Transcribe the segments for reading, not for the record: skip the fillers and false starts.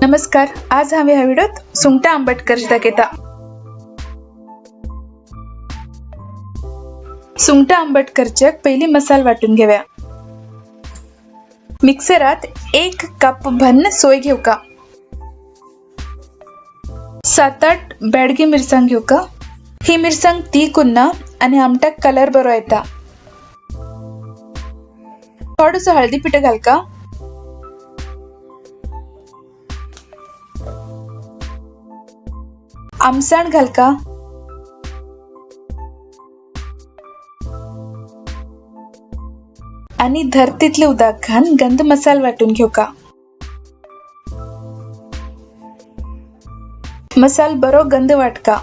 नमस्कार, आज हांवें ह्या व्हिडियोत सुंगटां आंबट करचें दाखयता। सुंगटां आंबट करच्याक पयलीं मसाल वांटून घेवया। मिक्सरात 1 कप भन्न सोय घेवका, 7-8 बेडगी मिरसांग घेवका। ही मिरसांग तीख उरना आनी आमटाक कलर बरो येता। थोडोसो हळदी पिठो घालका, आमसाण घालका, आनी धरतीतले उदक घालून गंध मसाल वांटून घेवका। मसाल बरो गंध वाटका।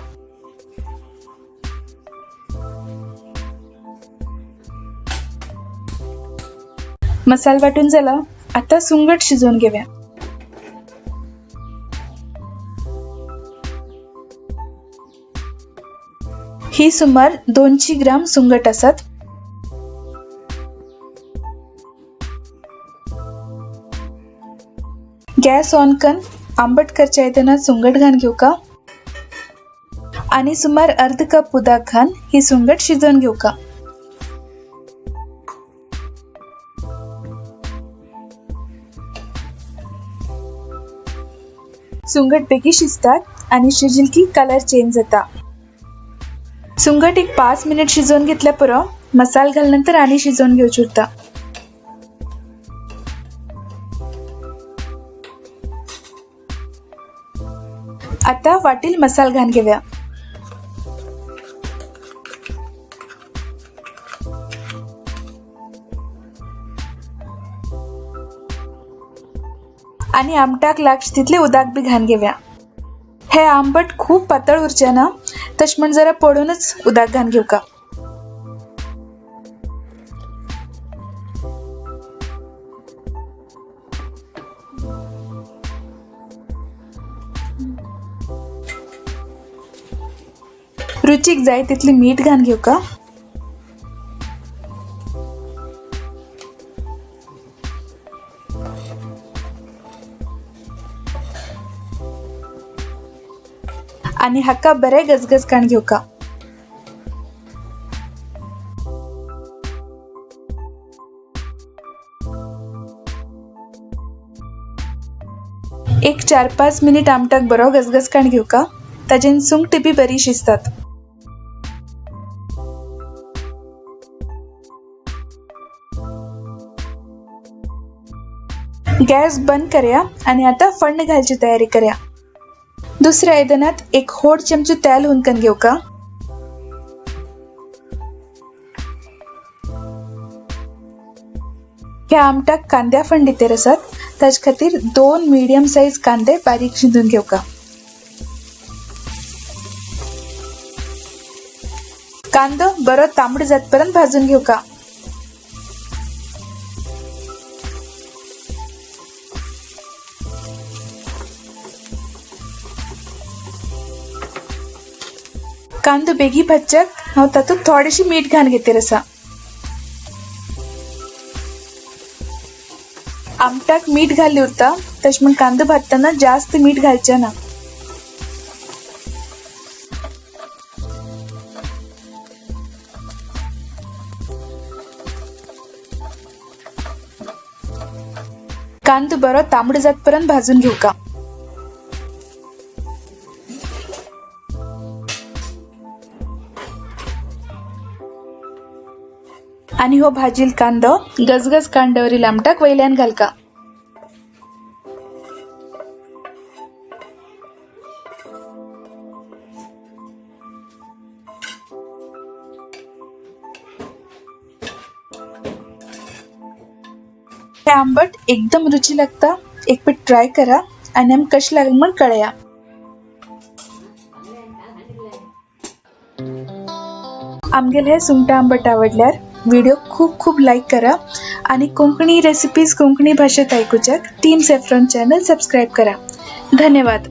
मसाल वाटून झाला, आता सुंगट शिजवून घेऊया। ही सुमार 200 ग्राम सुंगट आसात। गॅस ऑन करून आंबट करच्या आयदनात सुंगट घालून घेवका आनी सुमार अर्ध कप उदक घालून ही सुंगट शिजोवन घेवका। सुंगट बेगीन शिजतात आनी शिजली की कलर चेंज जाता। सुंगट एक 5 मिनिट शिजोवन घेतल्या पुरो। मसाल घाल नंतर आनी शिजोवन घेवची उरता। आता वाटील मसाल घालून घेऊया। आणि आमटाक लागचे तितले उदक बी घालून घेऊया। हे आंबट खूप पातळ उरचें ना, तशें म्हण जरा पडूनच उदक घालून घेवका। रुचीक जाय तितली मीठ घालून घेवका। आनी हाका बरें गजगज काण घेवका। एक 4-5 मिनिट आमटाक बरो गजगज काण घेवका, ताजेन सुंगट बी बरी शिजतात। गॅस बंद करया आनी आता फण्ण घालची तयारी करया। दुसऱ्या आयदनात 1 होड चमचो तेल हुंदकन घेवका। ह्या आमटाक कांद्या फण दितेर आसात, ताजे खातीर 2 मीडियम साइज कांदे बारीक शिजून घेवका। कांदो बरो तांबडो जातपर्यंत भाजून घेवका। कांदो बेगी भाजच्याक हांव तातूंत थोडेशें मीठ घालून घेतेर आसा। आमटाक मीठ घाल्लें उरता, तशें म्हण कांदो भाजतना जास्त मीठ घालचें ना। कांदो बरो तांबडो जातपर्यंत भाजून घेवका। आनी हो भाजील कांदो गजगज कांड्यावरील आमटाक वयल्यान घालका। हे आंबट एकदम रुची लागता, एक पेट ट्राय करा आनी आमकां कशें लागलें म्हण कळया। आमगेले हे सुंगटां आंबट आवडल्यार व्हिडिओ खूब खूब लाईक करा आणि कोंकणी रेसिपीज कोंकणी भाषेत ऐकूच्याक टीम सॅफ्रॉन चॅनल सबस्क्राईब करा। धन्यवाद।